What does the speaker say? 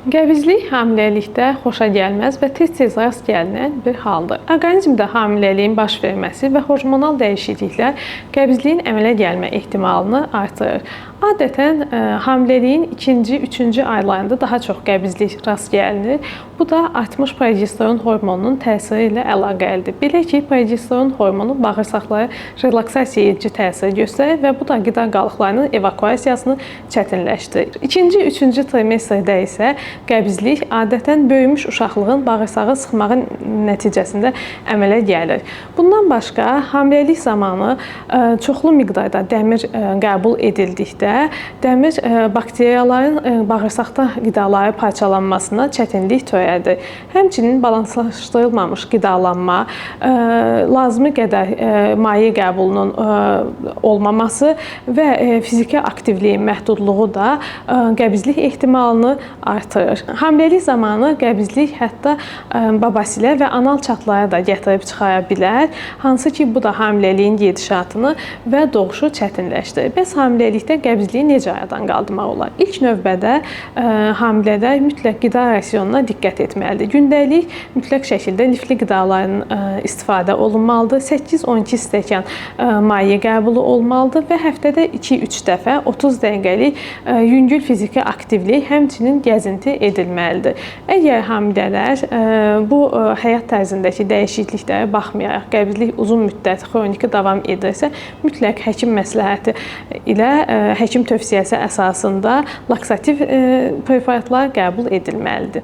Qəbizlik hamiləlikdə xoşagəlməz və tez-tez rast gəlinən bir haldır. Orqanizmdə hamiləliyin baş verməsi və hormonal dəyişikliklər qəbizliyin əmələ gəlmə ehtimalını artırır. Adətən hamiləliyin ikinci, üçüncü aylarında daha çox qəbizlik rast gəlinir. Bu da artmış progesteron hormonunun təsiri ilə əlaqəlidir. Belə ki, progesteron hormonu bağırsaqlara relaksasiya edici təsir göstərir və bu da qida qalıqlarının evakuasiyasını çətinləşdirir. İkinci, üçüncü trimestrdə isə qəbizlik adətən böyümüş uşaqlığın bağırsağı sıxmağı nəticəsində əmələ gəlir. Bundan başqa hamiləlik zamanı çoxlu miqdarda dəmir qəbul edildikdə dəmir bakteriyaların bağırsaqda qidaları parçalanmasına çətinlik törədir. Həmçinin balanslaşdırılmamış qidalanma, lazımi qədər maye qəbulunun olmaması və fiziki aktivliyin məhdudluğu da qəbizlik ehtimalını artırır. Hamiləlik zamanı qəbizlik hətta babasilə və anal çatlara da gətirib çıxara bilər, hansı ki, bu da hamiləliyin gedişatını və doğuşu çətinləşdirir. Bəs hamiləlikdə qəbizliyi necə aradan qaldırmaq olar? İlk növbədə hamilələr mütləq qida rasionuna diqqət etməlidir. Gündəlik mütləq şəkildə lifli qidaların istifadə olunmalıdır. 8-12 stəkan maye qəbulu olmalıdır və həftədə 2-3 dəfə 30 dəqiqəlik yüngül fiziki aktivlik, həmçinin gəzinti edilməlidir. Əgər hamilələr bu həyat tərzindəki dəyişikliklərə baxmayaraq qəbizlik uzun müddət xroniki davam edirsə, mütləq həkim məsləhəti ilə həkim tövsiyəsi əsasında laksativ preparatlar qəbul edilməlidir.